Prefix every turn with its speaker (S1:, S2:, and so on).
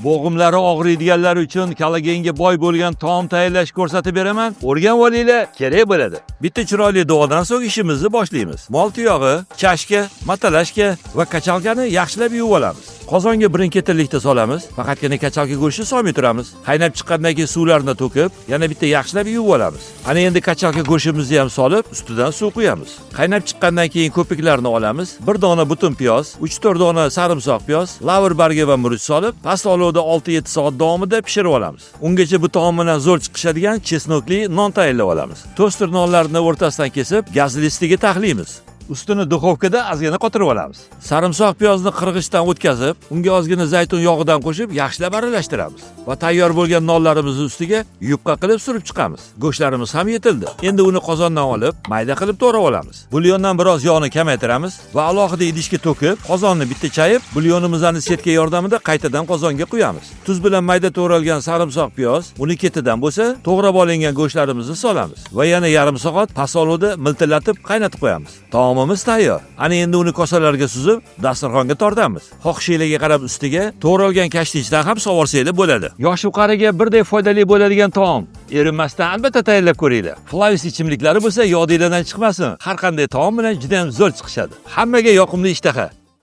S1: Bo'g'imlari og'riydiganlar uchun kollagenga boy bo'lgan taom tayyorlash ko'rsatib beraman. O'rganib olinglar, kerak bo'ladi. Bitta chiroyli duodan so'ng ishimizni boshlaymiz. Mol tuyog'i, chashka, matalashka va kachalkani yaxshilab yuvib olamiz. Qozonga birin-ketinlikda solamiz. Faqatgina kachalka go'shtini solmay turamiz. Qaynab chiqqandan keyin suvlarini to'kib, yana bitta yaxshilab yuvib olamiz. Ana endi kachalka go'shtimizni ham solib, ustidan suv quyamiz. Qaynab chiqqandan keyin ko'piklarni olamiz. Bir dona butun piyoz, 3-4 dona sarimsoq piyoz, lavr bargi va murch solib, past olovda 6-7 soat davomida pishirib olamiz. Ungacha bu taom bilan zo'r chiqishadigan chesnokli non tayyorlab olamiz. Toster nonlarni o'rtasidan kesib, gaz listiga taxlaymiz. Ustini duxovkada ozgina qotirib olamiz. Sarimsoq piyozni qirg'ichdan o'tkazib, unga ozgina zaytun yog'idan qo'shib, yaxshilab aralashtiramiz va tayyor bo'lgan nonlarimizni ustiga yupqa qilib surib chiqamiz. Go'shtlarimiz ham yetildi. Endi uni qozondan olib, mayda qilib to'g'rab olamiz. Bulyondan biroz yog'ni kamaytiramiz va alohida idishga to'kib, qozonni bitta chayib, bulyonimizni setka yordamida qaytadan qozonga quyamiz. Tuz bilan mayda to'g'ralgan sarimsoq piyoz, uni ketidan bo'lsa, to'g'rab olingan go'shtlarimizni solamiz va yana yarim soat past olovda miltillatib qaynatib qo'yamiz. Taomimiz tayyor. Ana endi uni kosalarga suzib, dasturxonga tortamiz. Xohishinglarga qarab ustiga to'g'ralgan kashnichdan ham sovorsanglar bo'ladi. Yosh qariga birdek foydali bo'ladigan taom. Erinmasdan albatta tayyorlab ko'ringlar. Flavis ichimliklari bo'lsa yodinglardan chiqmasin. Har qanday taom bilan juda ham zo'r chiqishadi. Hammaga yoqimli ishtaha.